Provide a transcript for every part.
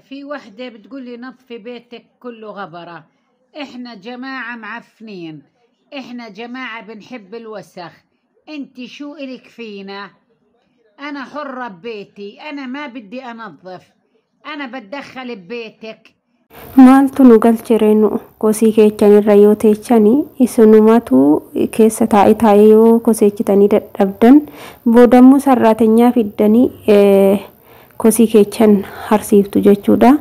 في وحدة بتقولي نظفي بيتك كله غبرة. احنا جماعة معفنين، احنا جماعة بنحب الوسخ. انت شو إلك فينا؟ انا حرة ببيتي، انا ما بدي انظف، انا بتدخل ببيتك. Maaltu nu galchere nu kosii keechanirra yoo teechanii isinumatu keessa taa'e taa'ee yoo koseechitanii dadhabdan boodammoo sarraatenyaa fiddanii kosii keechan harsiiftu jechuudha.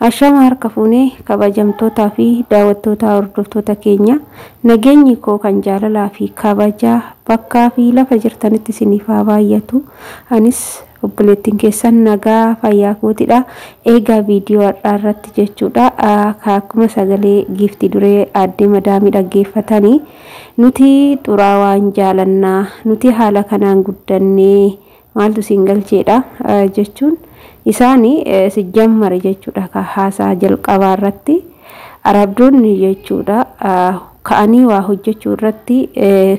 Ashama harka fuunee kabajamtootaa fi daawwattoota hordoftoota keenya, nageenyi koo kan jaalalaa fi kabajaa bakkaa fi lafa jirtanitti isiniif haa baay'atu. Anis obboleettiin keessan nagaa fayyaa kootidha. Eegaa viidiyoo har'aa irratti jechuudha. Akkuma sagalee giiftii duree aaddee madaamii dhaggeeffatanii, nuti xuraawaa hin jaalannaa, nuti haala kanaan guddannee, maaltu siin galcheedha jechuun isaanii si jammare jechuudha. Haasaa jalqabaa irratti arabdoonni jechuudha ka'anii waa hojjechuu irratti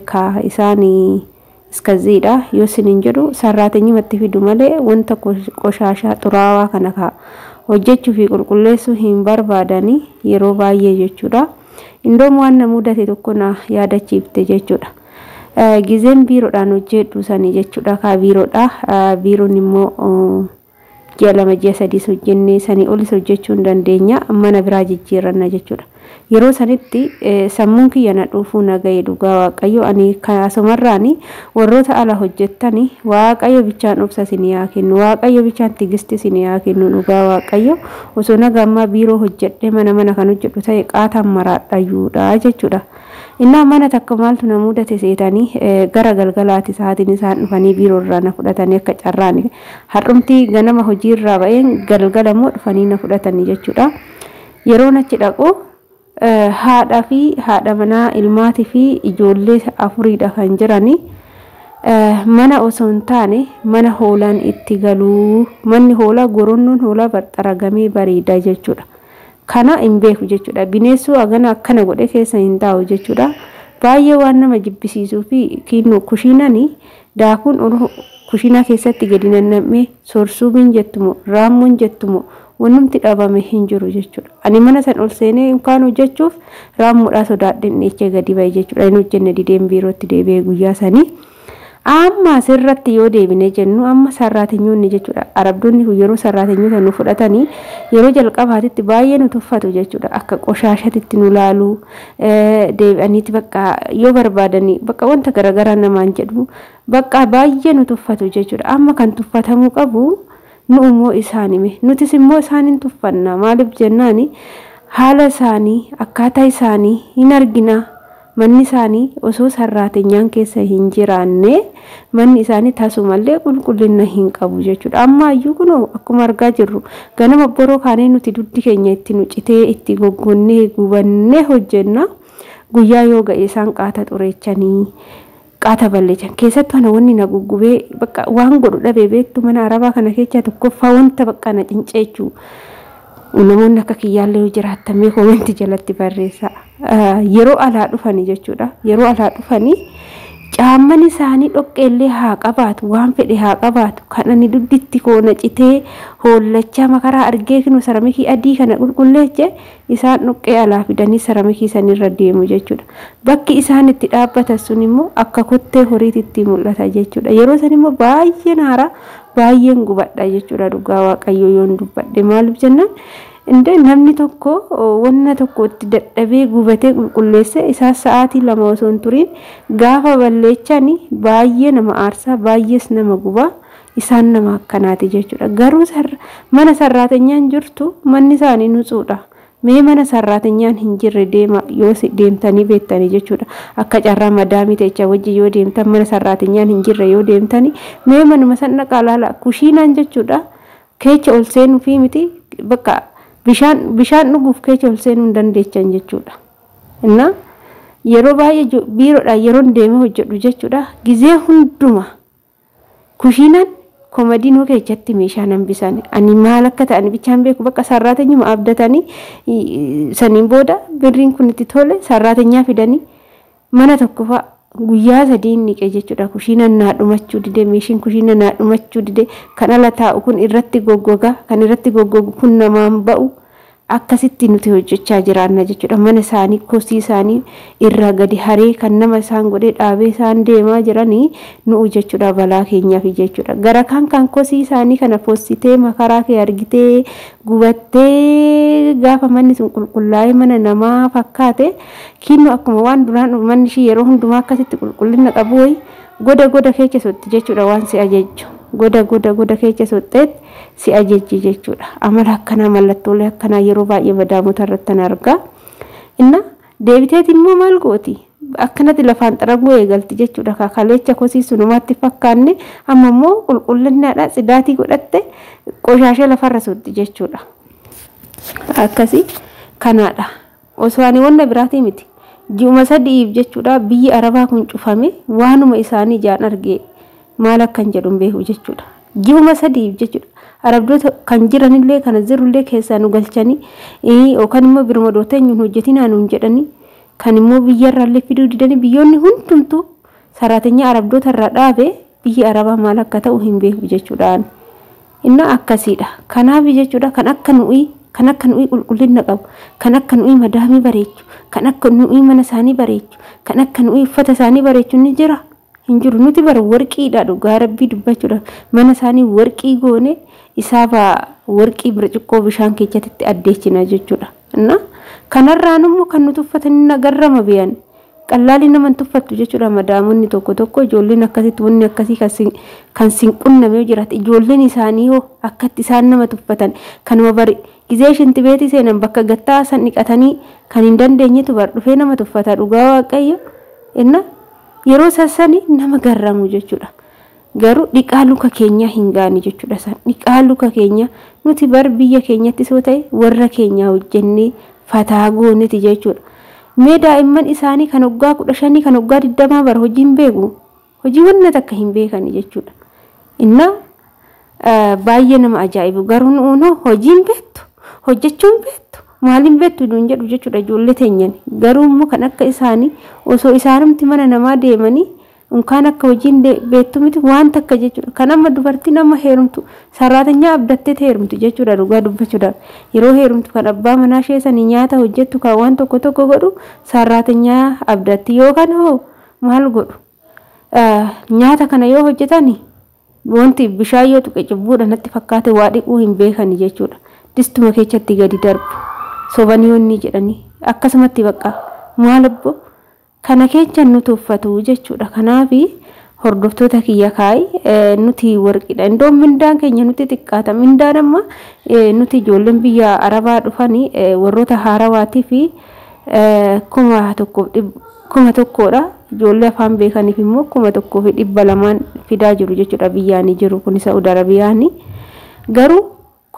ka isaanii iskaziidha yoo isiniin jedhu, sarraatenyumatti fidu malee wanta qoshaashaa xuraawaa kana ka hojjechuu fi qulqulleessuu hin barbaadanii yeroo baay'ee jechuudha. Indoom waan na mudate tokko na yaadachiifte jechuudha. Gizeen biiroodhaan hojjedhu sanii jechuudha. Kaa biiroodha. Biiroon immoo ji'a 2, ji'a 3 hojjennee sanii olis hojjechuu hin dandeenya, mana biraa jijjiiranna jechuudha. Yeroo sanitti sammuun kiyya na dhuufuu na ga'e. Dhugaa Waaqayyo, ani kaasumarraani warroota ala hojjettani Waaqayyo bichaan obsa isinii haa kennu, Waaqayyo bichaan tigisti isinii haa kennu. Dhugaa Waaqayyo, osoo naga ammaa biiroo hojjedhee mana kan hojjedhu ta'e qaataan maraadhayyuudha jechuudha. Innaa mana takka maaltu na mudate seetanii? Gara galgalaati sa'aatiin isaan dhufanii biiroo irraa na fudhatanii, akka carraani har'umti ganama hojii irraa ba'een galgala immoo dhufanii na fudhatanii jechuudha. Yeroon achi dhaqu haadhaa fi haadha manaa, ilmaatii fi ijoollee afuriidha kan jirani. Mana osoo hin taane mana hoolaan itti galuu, manni hoolaa goronnoon hoolaa xaragamee bareeda jechuudha. Kana hin beeku jechuudha. Bineensuu hagana akkana godhe keessa hin taa'u jechuudha. Baay'ee waan nama jibbisiisuu fi kushiinani daakuun kushiinaa keessatti gadi nannamee, sorsuubiin jettumo raammoon jettumo wanumti dhabame hin jiru jechuudha. Ani mana san ol seenee kaan hojjechuuf raammoodhaa sodaadheen dhiichee gadi ba'e jechuudha. Inni hojjenne dideen biirootti deebi'ee guyyaa sanii. Amma asirratti yoo deebine jennu, amma sarraatenyoonni jechuudha. Arabdoonni kun yeroo sarraatenyoota nu fudhatanii yeroo jalqabaatitti baay'ee nu tuffatu jechuudha. Akka qoshaashatitti nu laalu deebi'aniiti, bakka yoo barbaadanii bakka wanta garaagaraa namaan jedhu, bakka baay'ee nu tuffatu jechuudha. Amma kan tuffatamuu qabu nu immoo isaan hime, nutis immoo isaan hin tuffanna. Maaliif jennaani, haala isaanii akkaataa isaanii hin argina. Manni isaanii osoo sarraatenyaan keessa hin jiraanne manni isaanii tasumallee qulqullina hin qabu jechuudha. Amma iyyuu kunoo akkuma argaa jirru ganama boroo kaanee nuti duddi keenya itti nu citee itti goggonnee gubannee hojjenna. Guyyaa yoo ga'e isaan qaata xureechanii qaata balleechan. Keessattuu ana wanni na guggubee bakka waan godhu dhabee beektu, mana arabaa kana keessaa tokkoffaa wanta bakka na cinceechuu, namoonni akka kiyyaallee yoo jiraattamee koomentii jalatti barreessa. Yeroo alaa dhufanii jechuudha. Yeroo alaa dhufanii caamman isaanii dhoqqeellee haa qabaatu, waan fedhe haa qabaatu, kan ani dudditti koona citee hoollachaa makaraa argee kinu saramikii adii kana qulqulleeche, isaan dhoqqee alaa fidanii saramikii sanirra deemu jechuudha. Bakki isaan itti dhaabbatan sun immoo akka kottee horiititti mul'ata jechuudha. Yeroo san immoo baay'een haara, baay'een gubadha jechuudha. Dhugaa Waaqayyo yoon dubbadhe, maaliif jennaan, Inde namni tokko wanna tokko itti dadhabee gubatee qulqulleesse isaa sa'aatii 2 osoo hin turiin gaafa balleechani baay'ee nama aarsaa, baay'ees nama gubaa. Isaan nama akkanaati jechuudha. Garuu mana sarraatenyaan jirtu manni isaanii nutsuudha. Mee mana sarraatenyaan hin jirre deema yoo deemtanii beektanii jechuudha. Akka carraa madaamii teecha wajji yoo deemtan, mana sarraatenyaan hin jirre yoo deemtanii, mee manuma san dhaqaa laala. Kushiinaan jechuudha keecha ol seenuu fi miti, bakka bishaan dhuguuf keecha ol seenuu hin dandeechan jechuudha. Innaa yeroo baay'ee biiroodhaan yeroon deemee hojjedhu jechuudha. Gizee hunduma kushiinaan komadiinoo keessatti meeshaa hambisan. Ani maal akka ta'an bichaan beeku, bakka sarraatenyuma abdatanii saniin booda birriin kun itti tole sarraatenyaa fidanii mana tokko fa'a Guyyaa 3 niqe jechuudha. Kushiina naa dhumachuu dide, meeshiin kushiina naa dhumachuu dide. Kan ala taa'u kun irratti goggoga, kan irratti goggogu kun namaan ba'u. Akkasitti nuti hojjechaa jiraanna jechuudha. Mana isaanii kosii isaanii irraa gadi haree kan nama isaan godhee dhaabee isaan deemaa jiranii nu'u jechuudha, balaa keenyaaf jechuudha. Gara kan kosii isaanii kana fossitee makaraa kee argitee gubattee gaafa manni sun qulqullaa'ee mana namaa fakkaate kinnu akkuma waan duraan manni ishii yeroo hundumaa akkasitti qulqullina qabu wayi goda goda keessa sotti jechuudha. Waan si ajajju goda goda goda keessa soxxeet si ajajji jechuudha. Amala akkanaa, mallattoolee akkanaa yeroo baay'ee madaamota irratti argaa. Inna deebiteet immoo maal gooti? Akkanatti lafaan xaraguu eegalti jechuudha. Kaleecha kosii sunumaatti fakkaanne amma immoo qulqullinaadha tsidaatii godhatte qoshaashee lafarra sotti jechuudha. Akkasii kanaadha. Osoo ani wanna biraatii miti. Ji'uma 3 jechuudha biyyi Arabaa kun cufame waanuma isaanii ijaan argee maal akkan jedhu hin beeku jechuudha. Ji'uma 3 jechuudha. Arabdoota kan jiranillee kana jirullee keessaa nu galchanii yookaan immoo birma dooteenyuun hojjetinaa nuun jedhanii kan immoo biyyarraallee fiduu didanii biyyoonni hundumtuu saraatenyaa arabdoota irraa dhaabe biyyi Arabaa maal akka ta'u hin beeku jechuudhaan. Inna akkasiidha. Kanaaf jechuudha kan akka nuyi qulqullina qabu, kan akka nuyi madaamii bareechu, kan akka nuyi mana isaanii bareechu, kan akka nuyi uffata isaanii bareechu ni jira. Hin jiru. Nuti bara warqiidha dhugaa rabbii dubbachuudha. Mana isaanii warqii goone isaaba warqii birciqqoo bishaan keessatti addeechina jechuudha. Inna kanarraan immoo kan nuti uffatanii nagarrama biyan qallaalii nama tuffattu jechuudha. Madaamonni tokko tokko ijoolleen akkasitti wanni akkasii kan sin qunnamee jiraate ijoolleen isaanii hoo akkatti isaan nama tuffatan kanuma bari gizee shintibeetii seenan bakka gattaa san dhiqatanii kan hin dandeenyetu bar dhufee nama tuffata dhugaa waaqayyo. Inna yeroo sassanii nama garramu jechuudha. Garuu dhiqaa luka keenyaa hin gaani jechuudha. San dhiqaa luka keenya nuti bar biyya keenyatti soo ta'e warra keenyaa hojjennee fataa gooneti jechuudha. Mee daa'imman isaanii kan waggaa 15 kan waggaa 20 bara hojii hin beeku, hojii wanna takka hin beekani jechuudha. Inna baay'ee nama ajaa'ibu. Garuu nuunoo hojii hin beektu, hojjechuu hin beektu, maaliin beektu nuun jedhu jechuudha ijoollee teenyan. Garuu immoo kan akka isaanii osoo isaanumti mana namaa deemanii unkaan akka hojiin beektu miti waan takka jechuudha. Kan amma dubartiin amma heerumtu saraatenyaa abdattee heerumtu jechuudha dhugaa dubbachuudhaaf. Yeroo heerumtu kan abbaa manaa ishee sanii nyaata hojjettu kan waan tokko tokko godhu saraatenyaa abdatti yookaan hoo maal godhu nyaata kana yoo hojjetani wanti bishaan yoo tuqe cubbuudha natti fakkaate waa dhiquu hin beekani jechuudha. Distuma keessatti gadi darbu sobanii wanni jedhanii akkasumatti bakka maal abbo kana keessa nuti uffatu jechuudha. Kanaaf hordoftoota kiyya kaayi nuti warqiidha. Indoon mindaan keenya nuti xiqqaata. Mindaan amma nuti ijoolleen biyya Arabaa dhufanii warroota haarawaatii fi 1,000dha. Ijoollee afaan beekaniif immoo 1,200 fidaa jiru jechuudha biyyaanii jiru kun Saa'ud Arabiyaanii. Garuu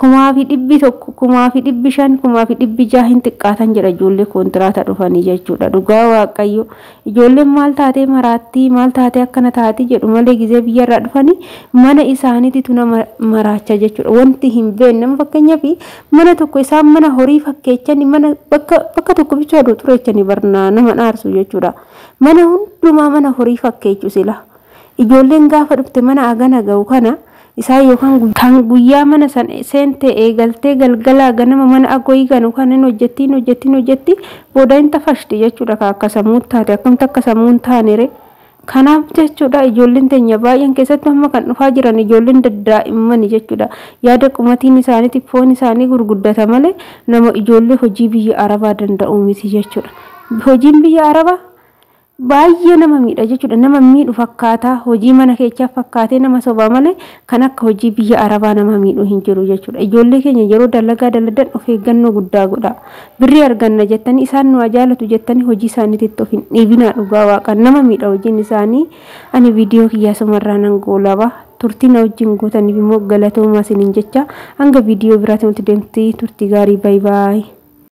1,100, 1,500, 1,600 hin xiqqaatan jedha ijoollee kontiraata dhufanii jechuudha. Dhugaa waaqayyo ijoolleen maal taatee maraattii maal taatee akkana taatee jedhu malee gizee biyyarraa dhufanii mana isaaniititu nama maraacha jechuudha. Wanti hin beekne nama fakkeenyaaf mana tokko isaan mana horii fakkeechanii mana bakka tokko bichaa xureechanii barnaa nama dhaarsu jechuudha. Mana hundumaa mana horii fakkeechu sila. Ijoolleen gaafa dhufte mana agana ga'u kana isaan yookaan kan guyyaa mana san seente eegaltee galgalaa ganama mana agoyii ganu kan hin hojjettiin booda hin tafashti jechuudha. Akka sammuun taate akkamti akka sammuun taanere. Kanaaf jechuudha ijoolleen teenya baay'een keessatti amma kan dhufaa jiran ijoolleen daddaa'immani jechuudha. Yaada qumatiin isaaniitiif foon isaanii gurguddata malee nama ijoollee hojii biyya Arabaa danda'u miti jechuudha. Hojiin biyya Arabaa baay'ee nama miidha jechuudha. Nama miidhu fakkaataa hojii mana keessaa fakkaatee nama soba malee kan akka hojii biyya Arabaa nama miidhu hin jiru jechuudha. Ijoollee keenya yeroo dalagaa dalagan of eeggannoo guddaa godha. Birrii arganna jettanii isaan nu jaalatu jettanii hojii isaaniitti of hin dhiibinaa dhugaa waaqa nama miidha hojiin isaanii. Ani viidiyoo kiyyaa sumarraa nan goolaba. Turtii na wajjin gootaniif immoo galatoomaa isiniin jecha hanga viidiyoo biraatiin nuti deemti turtii gaarii baay'ee.